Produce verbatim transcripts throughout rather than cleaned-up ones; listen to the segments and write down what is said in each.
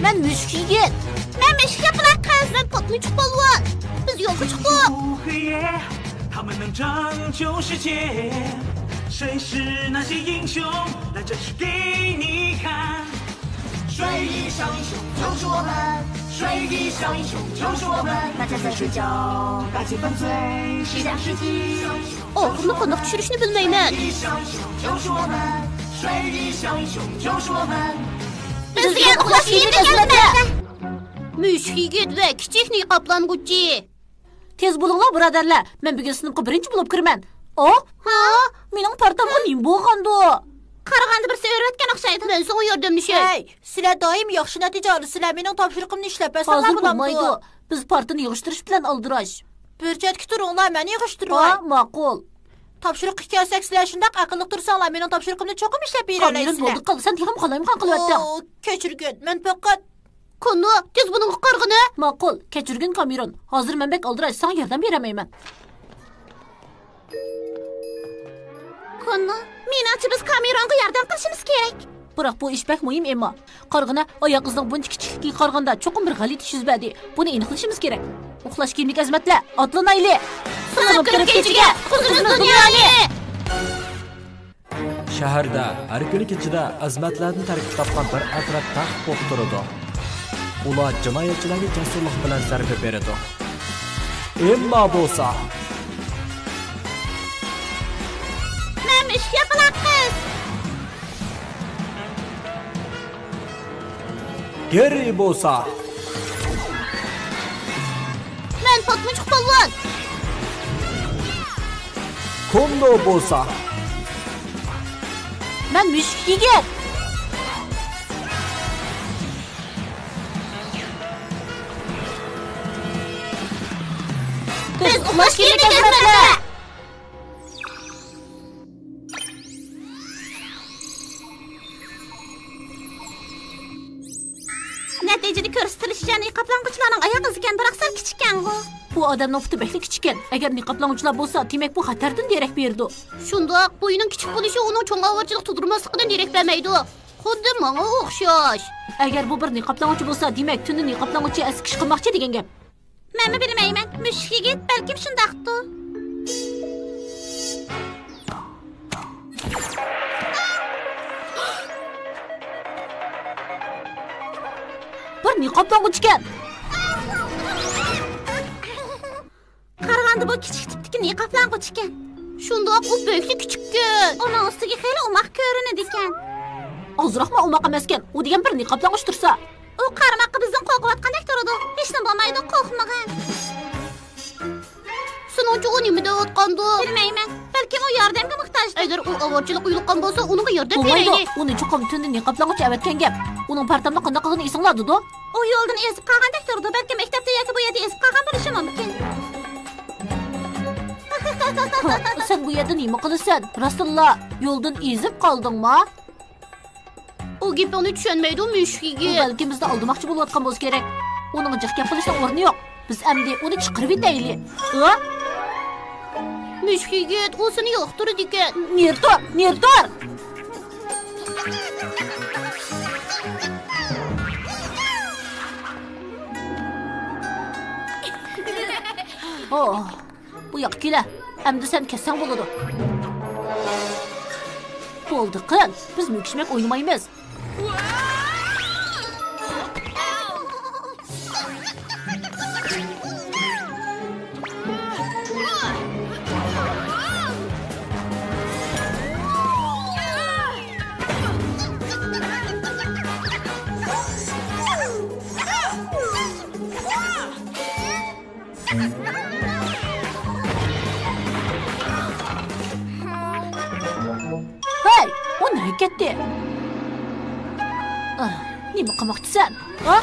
مەن مۈشۈك يىگىت. مەن مۈشۈك ياپىلاق قىز. مەن پاتمىچۇق پالۋان. بىز يولغا چىقتۇق. 他们能拯救世界，谁是那些英雄？来，展示给你看。水翼小英雄就是我们，水翼小英雄就是我们。大家在睡觉，大气犯罪，是想世纪。 ئاغزىمنى قانداق چۈشۈرۈشنى بىلمەيمەن. بىز دېگەن ئۇخلاش يېرىدەك ئەلۋەتتە. مۈشۈك يىگىت ۋە كىچىك نىقابلانغۇچى. تېز بولۇڭلار، بۇرادەرلەر. مەن بۈگۈن سىنىپقا بىرىنچى بولۇپ كىرىمەن. ئا؟ ھا؟ مېنىڭ پارتامغا نېمە بولغاندۇ؟ قارىغاندا بىرسى ئۆرۈۋەتكەن ئوخشايدۇ. مەن ساڭا ياردەملىشەي. ھەي، سىلەر دائىم ياخشى نەتىجە ئالىسىلەر. مېنىڭ تاپشۇرۇقۇمنى ئىشلەپ بەرسەڭلار ھازىر بولامدۇ؟ بولمايدۇ. بىز پارتىنى يىغىشتۇرۇش بىلەن ئالدىراش. بىر چەتكە تۇرۇڭلار، مەن يىغىشتۇرۇۋاي. ھا، ماقۇل. تاپشۇرۇققا كەلسەك، سىلەر شۇنداق ئەقىللىق تۇرساڭلار، مېنىڭ تاپشۇرۇقۇمنى چوقۇم ئىشلەپ بېرەلەيسىلەر. كامىلۇن، بولدى قىل، سەن تېخىمۇ قالايمىقان قىلىۋەتتىڭ. ئو، كەچۈرگىن، مەن پەقەت. كوننو، تېز بۇنىڭغا قارىغىنە. ماقۇل، كەچۈرگىن كامېرون. ھازىر مەن بەك ئالدىراش، ساڭا ياردەم بېرەلمەيمەن. كوننو، مېنىڭچە بىز كامېرونغا ياردەم قىلىشىمىز كېرەك. بىراق بۇ ئىش بەك مۇھىم، ئېمما. قارىغىنە، ئاياغ ئىزىنىڭ بۇنچە كىچىكلىكىگە قارىغاندا چوقۇم بىر غەلىتە ئىش يۈز بەردى. بۇنى ئېنىقلىشىمىز كېرەك. ئۇخلاش كىيىملىك ئەزىمەتلەر، ئاتلىنايلى! سىڭىپ كىرىپ كېچىگە، قۇتۇلدۇق دۇنيانى! شەھەردە ھەر كۈنى كېچىدە ئەزىمەتلەردىن تەركىب تاپقان بىر ئەترەت تەخت بولۇپ تۇرىدۇ. ئۇلار جىنايەتچىلەرگە جەسۇرلۇق بىلەن زەربە بېرىدۇ. ئېمما بولسا، مەن مۈشۈك ياپىلاق قىز. گېررى بولسا، مەن پاتمىچۇق پالۋان. كوندو بولسا، مەن مۈشۈك يىگىت. بىز ئۇخلاش كىيىملىك ئەزىمەتلەر. نەتىجىدە كۆرسىتىلىشىچە، نىقابلانغۇچىلارنىڭ ئاياغ ئىزىكەن، بىراق سەل كىچىككەنغۇ. بۇ ئادەمنىڭ پۇتى بەكلا كىچىككەن. ئەگەر نىقابلانغۇچىلار بولسا، دېمەك، بۇ خەتەردىن دېرەك بېرىدۇ. شۇنداق، بويىنىڭ كىچىك بولۇشى ئۇنىڭ چوڭ ئاۋارىچىلىق تۇغدۇرماسلىقىدىن دېرەك بەرمەيدۇ. خۇددى ماڭا ئوخشاش. ئەگەر بۇ بىر نىقابلانغۇچى بولسا، دېمەك، تۈندە نىقابلانغۇچى ئەسكى ئىش قىلماقچى دېگەن گەپ. مەنمۇ بىلمەيمەن، مۈشۈك يىگىت، بەلكىم شۇنداقتۇ. بىر نىقابلانغۇچىكەن. قارىغاندا بۇ كىچىك تىپتىكى نىقابلانغۇچىكەن. شۇنداق، ئۇ بەكلا كىچىككەن. ئۇنىڭ ئۈستىگە خېلى ئوماق كۆرۈنىدىكەن. ئازراقمۇ ئوماق ئەمەسكەن، ئۇ دېگەن بىر نىقابلانغۇچ تۇرسا. ئۇ قارىماققا بىزدىن قورقۇۋاتقاندەك تۇرىدۇ. ھېچنېمە بولمايدۇ، قورقمىغىن. سېنىڭچە ئۇ نېمە دەۋاتقاندۇ؟ بىلمەيمەن. بەلكىم ئۇ ياردەمگە موھتاجدۇ. ئەگەر ئۇ ئاۋارىچىلىققا يولۇققان بولسا، ئۇنىڭغا ياردەم بولمايدۇ. بېرەيلى. ئۇنى چوقۇم تۈندە نىقابلانغۇچى ئەۋەتكەن گەپ. ئۇنىڭ پارتامنى قانداق قىلغىنى ئېسىڭلاردىدۇ؟ ئۇ يولدىن ئېزىپ قالغاندەك تۇرىدۇ. بەلكىم مەكتەپتە ياكى بۇ يەردە ئېزىپ قالغان بولۇشى مۇمكىن. سەن بۇ يەردە نېمە قىلىسەن؟ راستتىنلا يولدىن ئېزىپ قالدىڭما؟ ئۇ گېپىڭنى چۈشەنمەيدۇ، مۈشۈك يىگىت. ئۇ بەلكىم بىزنى ئالدىماقچى بولۇۋاتقان بولسا كېرەك. ئۇنىڭغا جىق گەپ قىلىشنىڭ ئورنى يوق. بىز ئەمدى ئۇنى چىقىرىۋېتەيلى. ھە؟ مۈشۈك يىگىت، ئۇ سېنى يوقتۇرىدىكەن. نېرى تۇر، نېرى تۇر! ئوھ. بۇ ياققا كېلە. ئەمدى سەن كەتسەڭ بولىدۇ. بولدى قىل، بىز مۆكۈشمەك ئوينىمايمىز. ھەي، ئۇ نەگە كەتتى؟ ئاھ، نېمە قىلماقچىسەن؟ ھە؟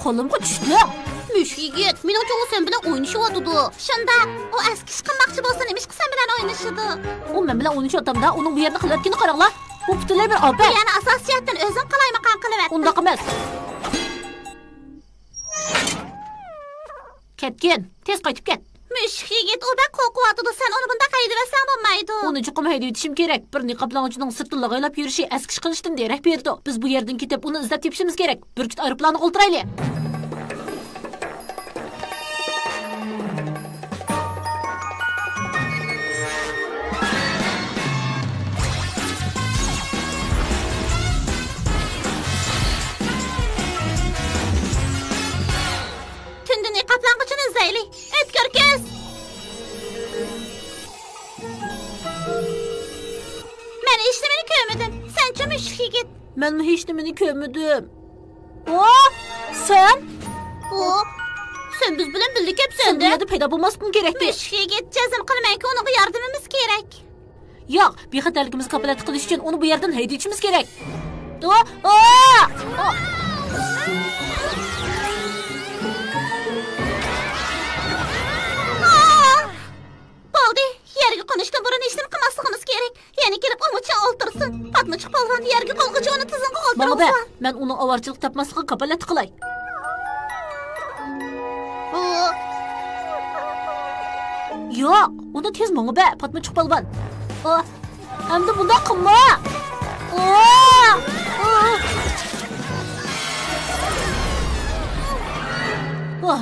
قولۇمغا چۈشتى. مۈشۈك يىگىت، مېنىڭچە ئۇ سەن بىلەن ئوينىشىۋاتىدۇ. شۇنداق، ئۇ ئەسكى ئىش قىلماقچى بولسا، نېمىشقا سەن بىلەن ئوينىشىدۇ؟ ئۇ مەن بىلەن ئوينىشىۋاتامدا، ئۇنىڭ بۇ يەردە قىلىۋەتكىنىنى قاراڭلار. بۇ پۈتۈنلەي بىر ئاپەت. بۇ يەرنى ئاساسىي جەھەتتىن ئۆزۈڭ قالايمىقان قىلىۋەتتىڭ. ئۇنداق ئەمەس. كەتكىن، تېز قايتىپ كەت. مۈشۈك يىگىت، ئۇ بەك قورقۇۋاتىدۇ، سەن ئۇنى بۇنداق ھەيدىۋەتسەڭ بولمايدۇ. ئۇنى چوقۇم ھەيدىۋېتىشىم كېرەك. بىر نىقابلانغۇچىنىڭ سىرتتا لاغايلاپ يۈرۈشى ئەسكى ئىشقىلىشتىن دېرەك بېرىدۇ. بىز بۇ يەردىن كېتىپ، ئۇنى ئىزدەپ تېپىشىمىز كېرەك. بۈركۈت ئايروپىلانىغا ئولتۇرايلى. تۈندە نىقابلانغۇچىنى ئىزدەيلى. ئۆتكۈر كۆز! مەن ھېچنېمىنى كۆرمىدىم. سەنچۇ، مۈشۈك يىگىت؟ مەنمۇ ھېچنېمىنى كۆرمىدىم. ئو، سەن؟ ئو، سەن بىز بىلەن بىللە كەپسەن-دە. سەن بۇ يەردە پەيدا بولماسلىقىڭ كېرەكتى. مۈشۈك يىگىت، جەزم قىلىمەنكى، ئۇنىڭغا ياردىمىمىز كېرەك. ياق، بىخەتەرلىكىمىزنى كاپالەتلىك قىلىش ئۈچۈن ئۇنى بۇ يەردىن ھەيدىۋېتىشىمىز كېرەك. ئو، ئو، ئو. بولدى، يەرگە قونۇشتىن بۇرۇن ھېچنېمە قىلماسلىقىمىز كېرەك. يەنە كېلىپ ئۇمۇ چىڭ ئولتۇرسۇن. پاتمىچۇق پالۋان يەرگە قونغۇچە ئۇنى تىزىڭغا ماڭا ئولتۇرغۇزغىن. مەن ئۇنىڭ ئاۋارىچىلىك تاپماسلىقىغا كاپالەتلىك قىلاي. ئۇ. ياق، ئۇنى تېز ماڭا بەر، پاتمىچۇق پالۋان. ئۇ. ئەمدى بۇنداق قىلما. ئۇ. ئۇ. ئۇ.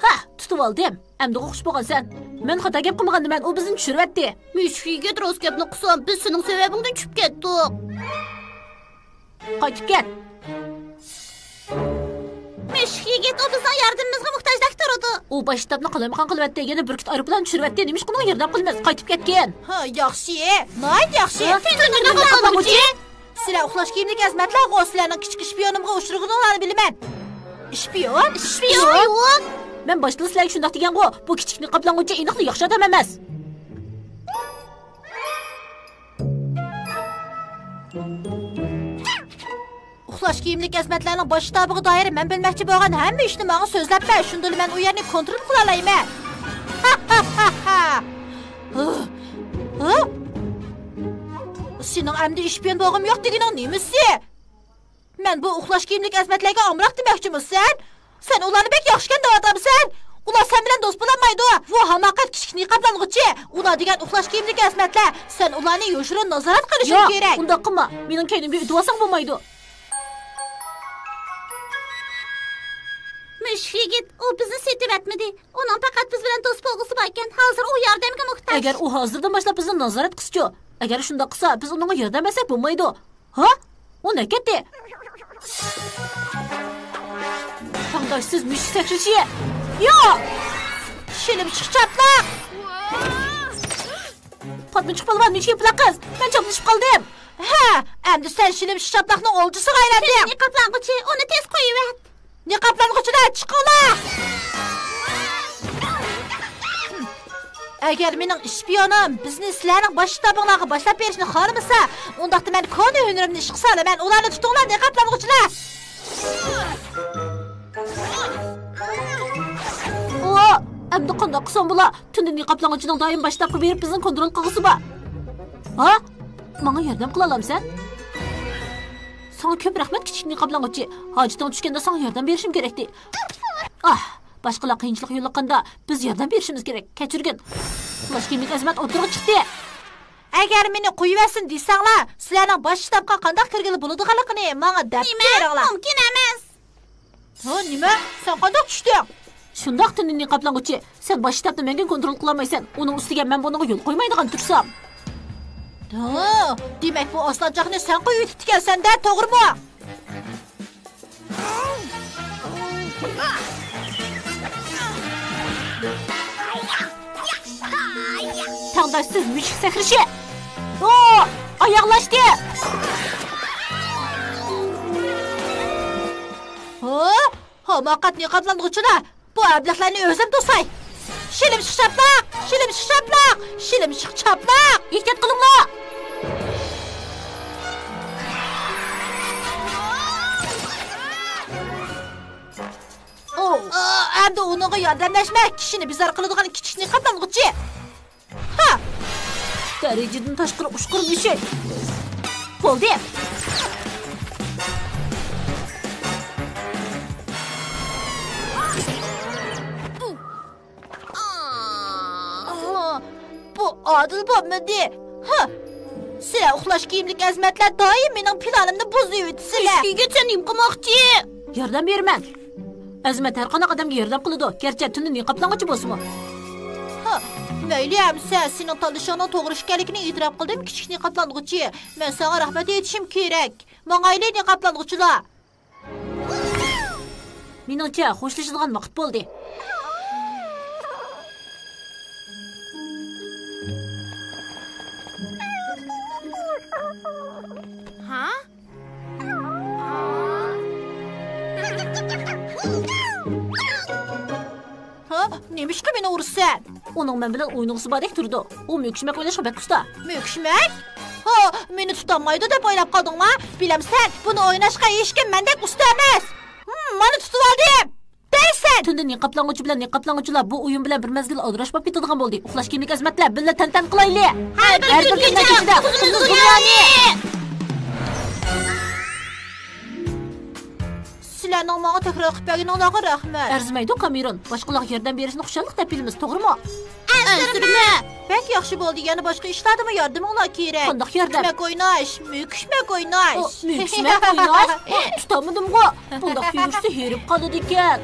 ھە، تۇتۇۋالدىم. ئەمدىغۇ خۇش بولغانسەن. مەن خاتا گەپ قىلمىغانىدىمەن، ئۇ بىزنى چۈشۈرۈۋەتتى. مۈشۈك يىگىت، راست گەپنى قىلسام، بىز سېنىڭ سەۋەبىڭدىن چۈشۈپ كەتتۇق. قايتىپ كەت. مۈشۈك يىگىت، ئۇ بىزنىڭ ياردىمىمىزغا موھتاجدەك تۇرىدۇ. ئۇ باش شتابنى قالايمىقان قىلىۋەتتى، يەنە بۈركۈت ئايروپىلان چۈشۈرۈۋەتتى. نېمىشقا ئۇنىڭغا ياردەم قىلىمىز؟ قايتىپ كەتكىن. ھا، ياخشى. ناھايىتى ياخشى. ھا؟ تۈندە نىقابلانغۇچى. سىلەر ئۇخلاش كىيىملىك ئەزىمەتلەرغۇ، سىلەرنىڭ كىچىك ئىشپىيونۇمغا ئۇچرىغىنىڭلارنى بىلىمەن. ئىشپىيون؟ ئىشپىيون؟ مەن باشتىلا سىلەرگە شۇنداق دېگەنغۇ، بۇ كىچىك نىقابلانغۇچى ئېنىقلا ياخشى ئادەم ئەمەس. ئۇخلاش كىيىملىك ئەزىمەتلەرنىڭ باش شتابىغا دائىر مەن بىلمەكچى بولغان ھەممە ئىشنى ماڭا سۆزلەپ بەر، شۇندىلا مەن ئۇ يەرنى كونترول قىلالايمەن. سېنىڭ ئەمدى ئىشپىيون بولغۇم يوق دېگىنىڭ نېمىسى؟ مەن بۇ ئۇخلاش كىيىملىك ئەزىمەتلەرگە ئامراق دېمەكچىمۇ سەن؟ سەن ئۇلارنى بەك ياخشىكەن دەۋاتامسەن؟ ئۇلار سەن بىلەن دوست بولالمايدۇ. بۇ ھاماقەت كىچىك نىقابلانغۇچى. ئۇلار دېگەن ئۇخلاش كىيىملىك ئەزىمەتلەر. سەن ئۇلارنى يوشۇرۇن نازارەت قىلىشىڭ كېرەك. ياق، ئۇنداق قىلما. مېنىڭ كەينىمگە ئۆتۈۋالساڭ بولمايدۇ. مۈشۈك يىگىت، ئۇ بىزنى سېتىۋەتمىدى. ئۇنىڭ پەقەت بىز بىلەن دوست بولغۇسى باركەن. ھازىر ئۇ ياردەمگە موھتاج. ئەگەر ئۇ ھازىردىن باشلاپ بىزنى نازارەت قىلسىچۇ؟ ئەگەر شۇنداق قىلسا، بىز ئۇنىڭغا ياردەم بەرسەك بولمايدۇ. ھا؟ ئۇ نەگە كەتتى؟ تەڭداشسىز مۈشۈك سەكرىشى! يا! شىلىمشىق چاپلاق! پاتمىچۇق پالۋان، مۈشۈك يىپلاق قىز! مەن چاپلىشىپ قالدىم! ھە، ئەمدى سەن شىلىمشىق چاپلاقنىڭ ئولجىسىغا ئايلاندىڭ! نىقابلانغۇچى، ئۇنى تېز قويۇۋەت! نىقابلانغۇچىلار، چىقىڭلار! ئەگەر مېنىڭ ئىشپىيونۇم بىزنى سىلەرنىڭ باش شتابىڭلارغا باشلاپ بېرىشنى خالىمىسا، ئۇنداقتا مەن كونا ھۈنىرىمنى ئىشقا سالىمەن. ئۇلارنى تۇتۇڭلار، نىقابلانغۇچىلار! ئۇ، ئەمدى قانداق قىلسام بولا؟ تۈندە نىقابلانغۇچىنىڭ دائىم باش شتابقا بېرىپ بىزنى كونترول قىلغۇسى بار. ھا؟ ماڭا ياردەم قىلالامسەن؟ ساڭا كۆپ رەھمەت، كىچىك نىقابلانغۇچى. ھاجىتىڭ چۈشكەندە ساڭا ياردەم بېرىشىم كېرەكتى. ئاھ، باشقىلار قىيىنچىلىق يولۇققاندا بىز ياردەم بېرىشىمىز كېرەك. كەچۈرگىن. ئۇخلاش كىيىملىك ئەزىمەت ئوتتۇرىغا چىقتى. ئەگەر مېنى قويۇۋەتسۇن دېسەڭلار، سىلەرنىڭ باش شتابقا قانداق كىرگىلى بولىدىغانلىقىنى ماڭا دەپ بېرىڭلار. مۇمكىن ئەمەس. ھە، نېمە؟ سەن قانداق چۈشتۈڭ؟ شۇنداق، تۈندە نىقابلانغۇچى. سەن باش شتابنى مەڭگۈ كونترول قىلالمايسەن. ئۇنىڭ ئۈستىگە مەن بۇنىڭغا يول قويمايدىغان تۇرسام. ھە، دېمەك، بۇ ئاسلانچاقنى سەن قويۇۋېتىپتىكەنسەن-دە، توغرىمۇ؟ تەڭداشسىز مۈشۈك سەكرىشى! ئو، ئاياغلاشتى! ھە؟ ھاماقەت نىقابلانغۇچىلار! بۇ ئەبلەخلەرنى ئۆزۈم توساي! شىلىمشىق چاپلاق! شىلىمشىق چاپلاق! شىلىمشىق چاپلاق! ئېھتىيات قىلىڭلار! ئوۋ! ئا، ئەمدى ئۇنىڭغا ياردەملەشمە، كىشىنى بىزار قىلىدىغان كىچىك نىقابلانغۇچى! ھا! دەرىجىدىن تاشقىرى ئۇچقۇر مۈشۈك! بولدى! ئادىل بولمىدى. ھە. سىلەر ئۇخلاش كىيىملىك ئەزىمەتلەر دائىم مېنىڭ پىلانىمنى بۇزۇۋېتىسىلەر. ئۆچكىگە سەن نېمە قىلماقچى؟ ياردەم بېرىمەن. ئەزىمەت ھەر قانداق ئادەمگە ياردەم قىلىدۇ، گەرچە تۈندە نىقابلانغۇچى بولسىمۇ. ھە، مەيلى ئەمىسە، سېنىڭ تاللىشىڭنىڭ توغرا ئىكەنلىكىنى ئېتىراپ قىلدىم، كىچىك نىقابلانغۇچى. مەن ساڭا رەھمەت ئېيتىشىم كېرەك. ماڭايلى، نىقابلانغۇچىلار. مېنىڭچە، خوشلىشىدىغان ۋاقىت بولدى. ھە؟ ھە؟ نېمىشقا مېنى ئۇرىسەن؟ ئۇنىڭ مەن بىلەن ئوينىغۇسى باردەك تۇرىدۇ. ئۇ مۆكۈشمەك ئويناشقا بەك ئۇستا. مۆكۈشمەك؟ ھا، مېنى تۇتالمايدۇ دەپ ئويلاپ قالدىڭما؟ بىلەمسەن، بۇنى ئويناشقا ھېچكىم مەندەك ئۇستا ئەمەس. ھىم، مانا تۇتۇۋالدىم. دەيسەن! تۈندە نىقابلانغۇچى بىلەن نىقابلانغۇچىلار بۇ ئويۇن بىلەن بىر مەزگىل ئالدىراش بولۇپ كېتىدىغان بولدى. ئۇخلاش كىيىملىك ئەزىمەتلەر، بىللە تەنتەن قىلايلى! ھەر بىر كۈن كېچىدە قىزىل دۇنيانى! سىلەرنىڭ ماڭا تەكرار قىلىپ بەرگىنىڭلارغا رەھمەت. ئەرزىمەيدۇ، كامېرون. باشقىلارغا ياردەم بېرىشنى خۇشاللىق دەپ بىلىمىز، توغرىمۇ؟ ئەنسىرىمە! بەك ياخشى بولدى. يەنە باشقا ئىشلاردىمۇ ياردىمىڭلار كېرەك. قانداق ياردەم؟ مۆكۈشمەك ئويناش، مۆكۈشمەك ئويناش. ئو، مۆكۈشمەك ئويناش؟ ئو، تۇتالمىدىمغۇ. بۇنداق يۈگۈرسە ھېرىپ قالىدىكەن.